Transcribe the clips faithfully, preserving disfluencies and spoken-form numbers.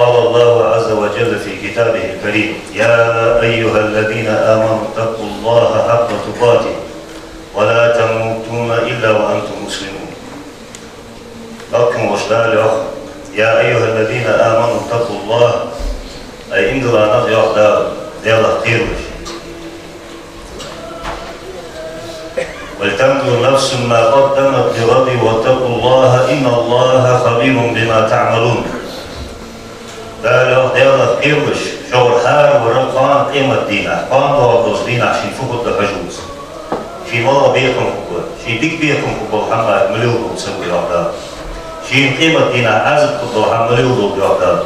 قال الله عز وجل في كتابه الكريم: يا أيها الذين آمنوا اتقوا الله حق تقاته ولا تموتن إلا وأنتم مسلمون. Хьаким волча Дала йоах: يا أيها الذين آمنوا اتقوا الله, ай, иман дилла нах, йоах Дала, Даьлах кхералаш. ولتنظر نفس ما قدمت لغد واتقوا الله إن الله خبير بما تعملون. Дала йоах: Даьлах кхералаш, шугара хӀара вар кхоана къематдийнахьа, кхоана доагӀаш долча дийнахьа шийна фу хургда хьожаргва из. Шийна малагӀа бекхам хургба, шийна дика бекхам хургбола хӀама мел долга саг ва, йоах Дала. Шийна къематдийнахьа Ӏазап хургдола хӀама мел долга, йоах Дала.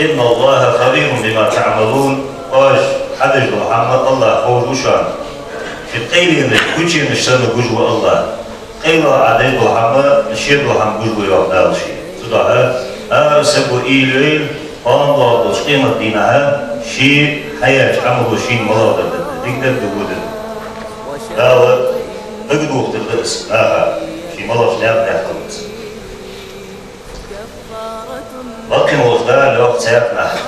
إن الله خبير بما تعملون. Оаш хьадеш дола хӀама АллахӀ ховш ва шоана. Шун къайленаш, гучаенаш санна гуш ва АллахӀ. КъайлагӀа Ӏа деш дола хӀама, шер дола хӀама гуш ва, йоах Дала шийна. Цудухьа хӀара саго уйла йойла, кхоана доагӀаш долча къематдийнахьа ший хьаяьча Ӏамало шийна малагӀа дар да, дика дар да, во дар да. Дала дагадохийтаргда из наха, ший малагӀча наькъа тӀа хилар из. Хьаким волча Дала йоах цхьаькханахьа: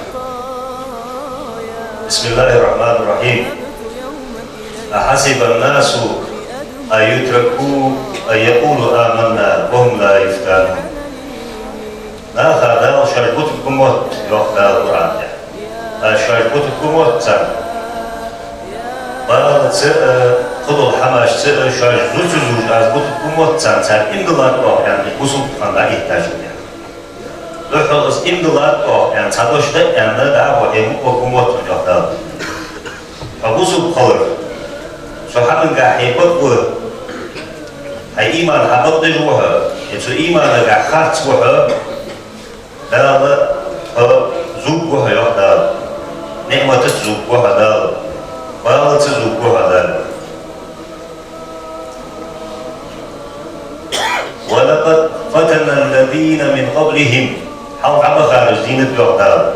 بسم الله الرحمن الرحيم. أحسب الناس أن يتركوا أن يقولوا آمنا وهم لا يفتنون. Наха Дала шоаш бутаргба мотт, йоах Дала Къуръан тӀа. Аз шоаш бутаргба мотт царна. Балаца а, кхыдола хӀамашца а шоаш зу ца зувш аз бутаргба мотт царна, цар иман диллад оаха аьнна, бусалба хана дӀаэттачул тӀехьагӀа. Духхьал аз иман диллад оаха аьнна, цхьа дош да аьнна, дӀахо хье мукъа варгва мотт, йоах Дала. Хьо бусалба хилар, цу хӀамангахьа хье бакъ ва, хьай иман хьабакъдеш ва хьо, е цу иманагахьа харц ва хьо, Дала хьо зувргва хьо, йоах Дала. НиӀматаца зувргва хьо Дала. Балаца зувргва хьо Дала. ولقد فتنا الذين من قبلهم. Хьалха Ӏомабахараш зийнаб, йоах Дала.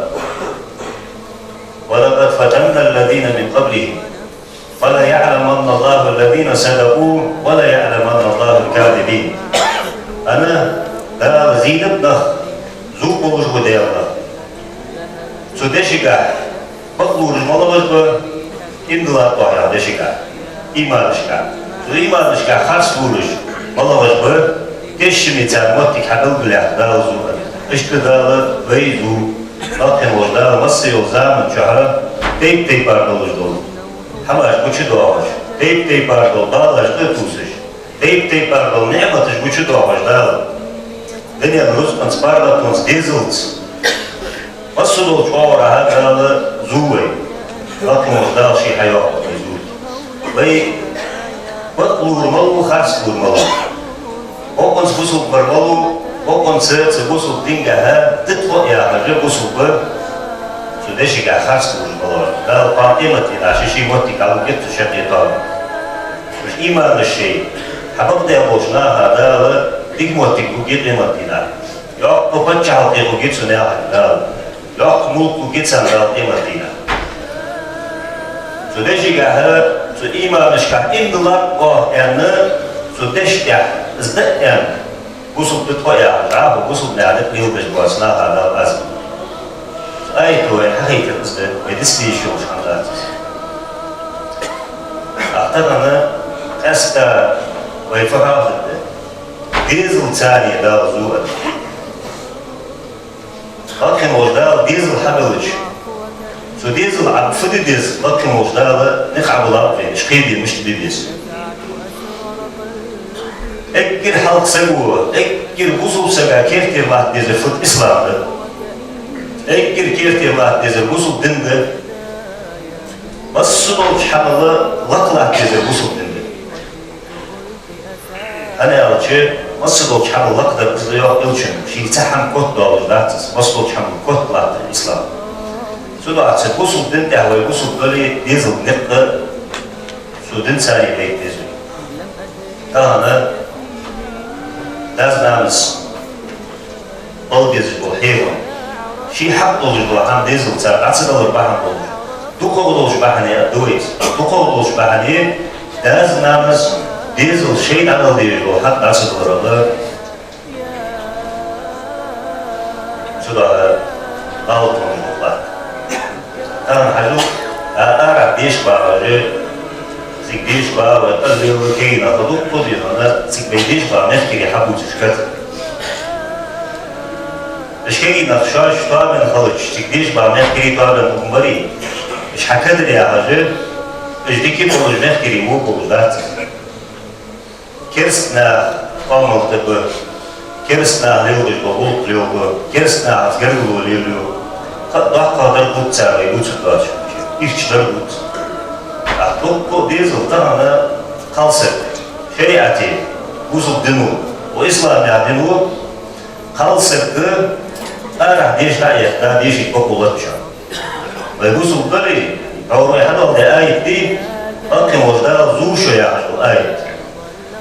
ولقد فتنا الذين من قبلهم. فليعلمن الله الذين صدقوا وليعلمن الله الكاذبين. ХӀана, Дала зийнаб нах, зувргболаш ва Даьла нах. Цу дешагахьа бакълувраш малагӀаш ба, иман диллад оаха аьнна дешагахьа, иманашкахьа. Цу иманашкахьа харцлувраш малагӀаш ба, тешаме цар моттиг хьабелгалъяьккха Дала зу аьнна. Иштта Дала вай зу. Хьаким волча Дала масса йолча заман чухь тайп-тайпара долаш дола хӀамаш гучадоахаш, тайп-тайпара дола балаш тӀатувсаш, тайп-тайпара дола ниӀматаш гучадоахаш Дала. Дунен рузкъанца, паргӀатонца, дезалца, масса долча оагӀорахьа Дала зу вай. Хьаким волча Дала ше хьайоаккх вай зувраш. Вай бакълувр малув, харцлувр малув. Бокъонца бусалба вар малув, бокъонца цу бусалба дингахьа дита хьо а яхаш бусалба, цу дешагахьа харцлувш малув. Дала кхоана къематдийнахьа ший-ший моттиг хьалургья цу шаккхе тоам. Уж иманаш шоай хьабакъдаь болча наха Дала дика моттиг лургья къематдийнахьа. Йоккха паччахьалкхе лургья цу наьха Дала. Йоккха мулк лургья царна Дала къематдийнахьа. Цу дешагахьа, цу иманашкахьа иман диллад оаха аьнна, цу деша тӀехьа из да аьнна, бусалба да тхо яхаш, дӀахо бусалба наьха дика леладеш боаца наха Дала Ӏазап лу. Цу аято вайна хьахайтар из да, вай дицде йиш йолаш хӀама дац из. Ах, тахан къаьстта вай фу хьоахаду? Дезалца Дала зу аьнна. Хьаким волча Дала дезал хьабелча, цу дезала Ӏа фу де деза, Хьаким волча Дала никъ Ӏобиллаб вайна, уж кхеде мишта де деза. Эггара хьалха саго, эггара бусалба сага кертера латта дезар фуд? Ислам да. Эггара кертера латта дезар бусалба дин да. Масса долча хӀамал лакха латта дезар бусалба дин да. ХӀана аьлча, масса долча хӀамал лакхдар из да, йоах Элчано, шийга цхьа хӀама котдоалаш дац из, масса долча хӀамал котта латтар ислам. Цудухьа цу бусалба дина тӀа вай бусалба дале, дезала никъ цу динца дайта деза. Тахан даьс-нанас бала безаш бола хьехам, ший хьакъ долаш дола хӀама дезалца дӀа ца далар бахьан долаш, дукхагӀа долча бахьане а да вай из. ДукхагӀа долча бахьане даьс-нанас дезал шоай дӀадала дезаш дола хьакъ дӀа ца даларал. Цудухьа гӀалат хул бакъда. Тахан хьажал, а, ара деша багӀаш, цига деша багӀа, къаллел кегий нах дукха деза, цига вай деша багӀа мехкарий хьабувцаш кад. Уж кегий нах шоаш тоабенна хилча, цига деша багӀа мехкарий тоабенна хӀама барий, уж хьакадар яхаш, уж дика болаш мехкарий во болаш дац. Кераста наьха къамаьл тӀа ба, кераста наха лелабеш бола гӀулакх лелабу, кераста нахаца гаргало лелаю. Кхы а доккхагӀа дар бувц цар вай бувцаргдоацаш, ирча дар бувц. ТӀаккха дукха дезал тахан кхалсаг шариӀате, бусалба дино, ва ислам яха дино, кхалсаг арахьа деша дӀаэтта, дешийта бокъо латт шоана. Вай бусалба дале, хьо вай хьадоаладаь аят да, Воккха волча Дала зув шо яхаш дола аят.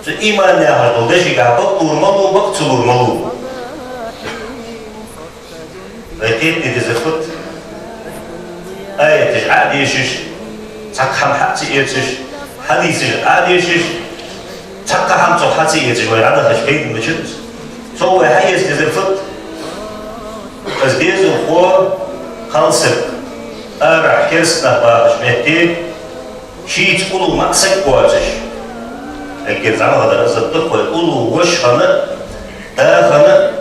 Цу иман яхаш дола дешагахьа бакъ лур малув, бакъ ца лур малув. Вай кхетаде дезар фуд? Аяташ Ӏо а дешаш, цхьаккха хӀама хьа а ца эцаш, хьадисаш Ӏо а дешаш, цхьаккха хӀама цох хьа ца эцаш вай дӀадахача пайда бац цох. Цо вай хьаэца дезар фуд? Из дезалхо, кхалсаг, арахьа кераста нах бахача метте, шийца уллув маӀа саг воацаш. Эггара зӀамагӀа дар из да-кх вай, уллув воша хинна, да хинна,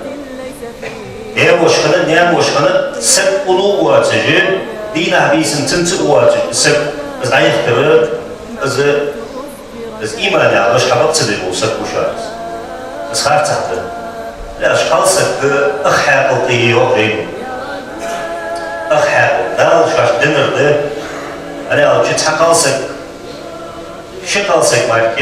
даь-воша хинна, наьна-воша хинна саг уллув воацаш, дийнахьа-бийсанна цунца а воацаш, саг, из дӀаяхийтар, из, из иман яхаш хьабакъ ца деш вола саг ва шоана из. Из харцахьа да. Аьлча кхалсаг ах хьаькъал тӀа я йоах жайно. Ах хьаькъал. Дала шоашта деннар да. ХӀана аьлча цхьа кхалсаг, ши кхалсаг мара,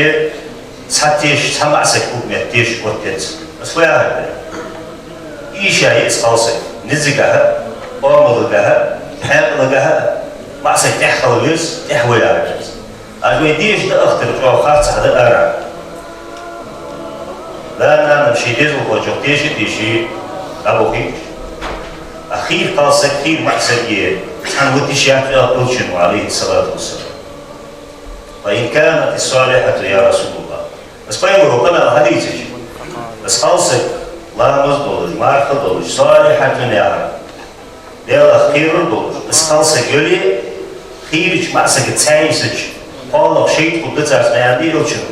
цхьа теша, цхьа маӀа саг хургметта теша оттадаьд. Из фу яхар да? Эша я из кхалсаг. Низагахьа а, оамалгахьа а, хьаькъалагахьа а маӀа саг тӀехьа хила веза, тӀехьа ва яхар да из. Аш вай деша да ахтар чӀоагӀа харцахьа да ара. Да-нана ший дезалхочох теша а тешаш дӀабахийта. А хийра кхалсаг, хийра маӀа саг а цхьана ва тиша яц йоах Элчано, Ӏалайхи ссалату вассалам. «فإن كانت صالحة يا رسول الله». Из пайхамара къамаьл хьадийцача, из кхалсаг ламаз долаш, марха долаш, صالحة яхар, Даьлах кхерар долаш, из кхалсаг йоле, хийрача маӀа сагаца цхьаь йисача, кхоалагӀа шайтӀа хургда царца, аьннад Элчано.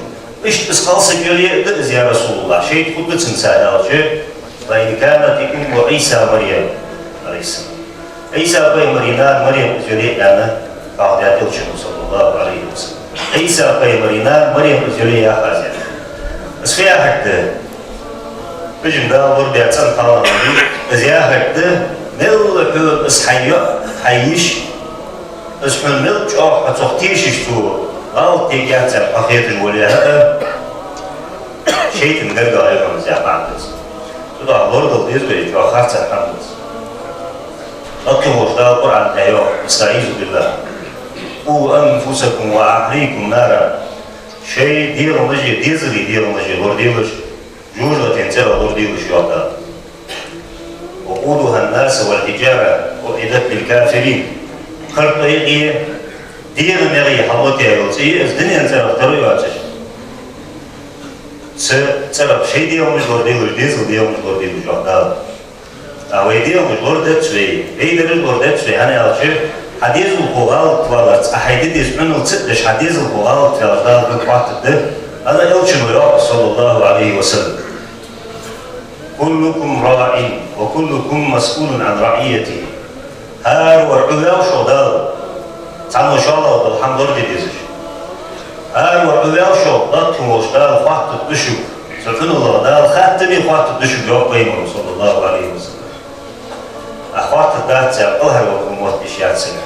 Иштта из кхалсаг йоле а да из, я РасулаллахӀ, шайтӀа хургда цунца аьлча, «فإن كانت أم عيسى مريم», Ӏалайхи ссалам. Ӏийса пайхамара нана Марем из йоле а, аьнна, хьоахадаьд Элчано, саллаллахӀу Ӏалайхи ва саллам. Ӏийса пайхамара нана Марем из йоле яхар из. Из фу яхар да? Вежарий, Дала лорадаь цӀена кхалнах ва из. Из яхар да, мел хьона из хьа йоӀ, хьа йиша, из хьона мел чӀоагӀа хьо цох тешаш, цо гӀалат дергдац аьнна хьо хеташ вале а, шайтӀан гаргало я хьона из яха маӀан да из. Цудухьа лорадала деза вай, чӀоагӀа харцахьа хӀама да из. Воккха волча Дала Къуръан тӀа йоах: «أعوذ بالله. قوا أنفسكم وأهليكم نارا». Шоай дегӀамаш а, дезала дегӀамаш а лораделаш, жожагӀатен цӀерах лораделаш, йоах Дала. «وقودها الناس والحجارة أعدت للكافرين». Кхаркхои дегӀамеи хьалотаяь йола цӀи я из, дунен цӀерах тара йоацаш. Цу цӀерах шоай дегӀамаш лораделаш, дезала дегӀамаш лораделаш, йоах Дала. ТӀаккха вай дегӀамаш лорадац вай, вай дараш лорадац вай, хӀана аьлча хьа дезалхо гӀалат валарца, Ӏа хьай ди-деза Ӏунал ца а деш, хьа дезалхо гӀалат ваьлча, Дала хьога хаттаргда. ХӀана Элчано йоах, саллаллахӀу Ӏалайхи ва саллам: «كلكم راع وكلكم مسؤول عن رعيته». ХӀара вар Ӏу ваьв шух Дала, цхьанне шоллагӀа дола хӀама лораде дезаш. ХӀара вар Ӏу ваьв шух, Воккха волча Дала хоаттаргда шуга, цу Ӏуналах Дала хаттаме хоаттаргда шуга, йоах пайхамара, саллаллахӀу Ӏалайхи ва саллам. А хоаттаргдац аьнна, кӀалхарвала хӀама мотт йиш яц сага.